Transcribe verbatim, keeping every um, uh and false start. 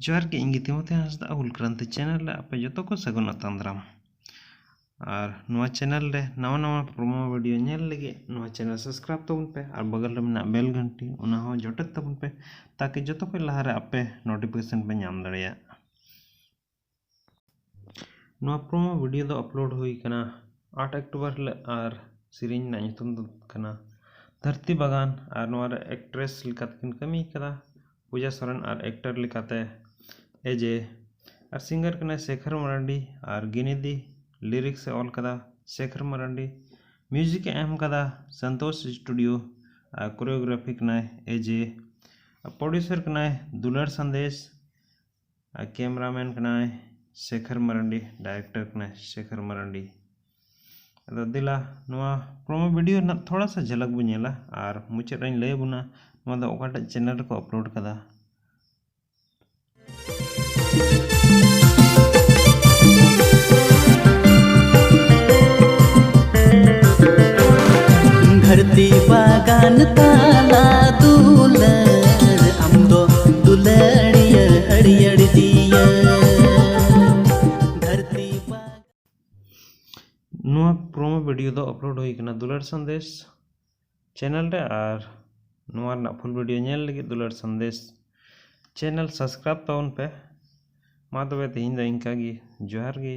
ᱡᱚᱦᱟᱨ ᱜᱮ, ᱤᱧ ᱜᱮ ᱛᱤᱢᱚᱛᱷᱤ ᱦᱟᱸᱥᱫᱟ, ᱦᱩᱞ ᱠᱨᱟᱱᱛᱤ ᱪᱮᱱᱮᱞ ᱨᱮ ᱟᱯᱮ ᱡᱚᱛᱚ ᱠᱚ ᱥᱟᱹᱜᱩᱱ ᱟᱛᱟᱝ ᱫᱟᱨᱟᱢ᱾ ᱟᱨ ᱱᱚᱣᱟ ᱪᱮᱱᱮᱞ ᱨᱮ ᱱᱟᱣᱟ ᱱᱟᱣᱟ ᱯᱨᱳᱢᱳ ᱵᱷᱤᱰᱤᱭᱳ ᱧᱮᱞ ᱞᱟᱹᱜᱤᱫ ᱱᱚᱣᱟ ᱪᱮᱱᱮᱞ ᱥᱟᱵᱥᱠᱨᱟᱭᱤᱵ ᱛᱟᱵᱚᱱ ᱯᱮ ᱟᱨ ᱵᱟᱜᱟᱞ ᱨᱮ ᱢᱮᱱᱟᱜ ᱵᱮᱞ ᱜᱷᱟᱱᱴᱤ, ᱚᱱᱟ ᱦᱚᱸ ᱡᱚᱴᱮᱫ ᱛᱟᱵᱚᱱ ᱯᱮ, ᱛᱟᱠᱤ ᱡᱚᱛᱚ ᱠᱷᱚᱱ ᱞᱟᱦᱟᱨᱮ ᱟᱯᱮ ᱱᱳᱴᱤᱯᱷᱤᱠᱮᱥᱚᱱ ᱯᱮ ᱧᱟᱢ ᱫᱟᱲᱮᱭᱟᱜ᱾ ᱱᱚᱣᱟ ᱯᱨᱳᱢᱳ ᱵᱷᱤᱰᱤᱭᱳ ᱫᱚ ᱟᱯᱞᱳᱰ ᱦᱩᱭ ᱠᱟᱱᱟ ᱟᱴ ᱚᱠᱴᱳᱵᱚᱨ ᱦᱤᱞᱳᱜ ᱟᱨ ᱥᱮᱨᱮᱧ ᱨᱮᱱᱟᱜ ᱧᱩᱛᱩᱢ ᱫᱚ ᱠᱟᱱᱟ ᱫᱷᱟᱹᱨᱛᱤ ᱵᱟᱜᱟᱱ᱾ ᱟᱨ ᱱᱚᱣᱟ ᱨᱮ ᱮᱠᱴᱨᱮᱥ ᱞᱮᱠᱟᱛᱮ ᱠᱤᱱ ᱠᱟᱹᱢᱤ ᱠᱟᱫᱟ ᱯᱩᱡᱟ ᱥᱚᱨᱮᱱ ᱟᱨ ᱮᱠᱴᱚᱨ ᱞᱮᱠᱟᱛᱮ ᱮᱡᱮ᱾ ᱟᱨ ᱥᱤᱝᱜᱟᱨ ᱠᱟᱱᱟᱭ ᱥᱮᱠᱷᱚᱨ ᱢᱟᱨᱟᱱᱰᱤ ᱟᱨ ᱜᱤᱱᱤᱫᱤ᱾ ᱞᱤᱨᱤᱠᱥ ᱮ ᱚᱞ ᱠᱟᱫᱟ ᱥᱮᱠᱷᱚᱨ ᱢᱟᱨᱟᱱᱰᱤ᱾ ᱢᱤᱭᱩᱡᱤᱠ ᱮ ᱮᱢ ᱠᱟᱫᱟ ᱥᱚᱱᱛᱳᱥ ᱥᱴᱩᱰᱤᱭᱳ᱾ ᱟᱨ ᱠᱳᱨᱤᱭᱳᱜᱨᱟᱯᱷᱤ ᱠᱟᱱᱟᱭ ᱮᱡᱮ᱾ ᱟᱨ ᱯᱨᱚᱰᱭᱩᱥᱟᱨ ᱠᱟᱱᱟᱭ ᱫᱩᱞᱟᱹᱲ ᱥᱟᱸᱫᱮᱥ᱾ ᱟᱨ ᱠᱮᱢᱮᱨᱟᱢᱮᱱ ᱠᱟᱱᱟᱭ ᱥᱮᱠᱷᱚᱨ ᱢᱟᱨᱟᱱᱰᱤ, ᱰᱟᱭᱨᱮᱠᱴᱚᱨ ᱠᱟᱱᱟᱭ ᱥᱮᱠᱷᱚᱨ ᱢᱟᱨᱟᱱᱰᱤ᱾ ᱟᱫᱚ ᱫᱮᱞᱟ ᱱᱚᱣᱟ ᱯᱨᱳᱢᱳ ᱵᱷᱤᱰᱤᱭᱳ ᱨᱮᱱᱟᱜ ᱛᱷᱚᱲᱟ ᱥᱟ ᱡᱷᱟᱞᱟᱠ ᱵᱚᱱ ᱧᱮᱞᱟ ᱟᱨ ᱢᱩᱪᱟᱹᱫ ᱨᱮᱧ ᱞᱟᱹᱭ ᱟᱵᱚᱱᱟ ᱱᱚᱣᱟ ᱫᱚ ᱚᱠᱟᱴᱟᱜ ᱪᱮᱱᱮᱞ ᱨᱮᱠᱚ ᱟᱯᱞᱳᱰ ᱠᱟᱫᱟ᱾ ᱫᱷᱟᱹᱨᱛᱤ ᱵᱟᱜᱟᱱ ᱛᱟᱞᱟ ᱫᱩᱞᱟᱹᱲ, ᱟᱢ ᱫᱚ ᱫᱩᱞᱟᱹᱲᱤᱭᱟᱹ ᱦᱟᱹᱨᱭᱟᱹᱲ ᱡᱤᱭᱟᱹ᱾ ᱫᱷᱟᱹᱨᱛᱤ ᱵᱟᱜᱟᱱ᱾ ᱱᱚᱣᱟ ᱯᱨᱳᱢᱳ ᱵᱷᱤᱰᱤᱭᱳ ᱫᱚ ᱟᱯᱞᱳᱰ ᱦᱩᱭ ᱠᱟᱱᱟ ᱫᱩᱞᱟᱹᱲ ᱥᱟᱸᱫᱮᱥ ᱪᱮᱱᱮᱞ ᱨᱮ, ᱟᱨ ᱱᱚᱣᱟ ᱨᱮᱱᱟᱜ ᱯᱷᱩᱞ ᱵᱷᱤᱰᱤᱭᱳ ᱧᱮᱞ ᱞᱟᱹᱜᱤᱫ ᱫᱩᱞᱟᱹᱲ ᱥᱟᱸᱫᱮᱥ ᱪᱮᱱᱮᱞ ᱥᱟᱵᱥᱠᱨᱟᱭᱤᱵ ᱛᱟᱵᱚᱱ ᱯᱮ᱾ ᱢᱟ ᱛᱚᱵᱮ ᱛᱮᱦᱮᱧ ᱫᱚ ᱤᱱᱠᱟ ᱜᱮ, ᱡᱚᱦᱟᱨ ᱜᱮ᱾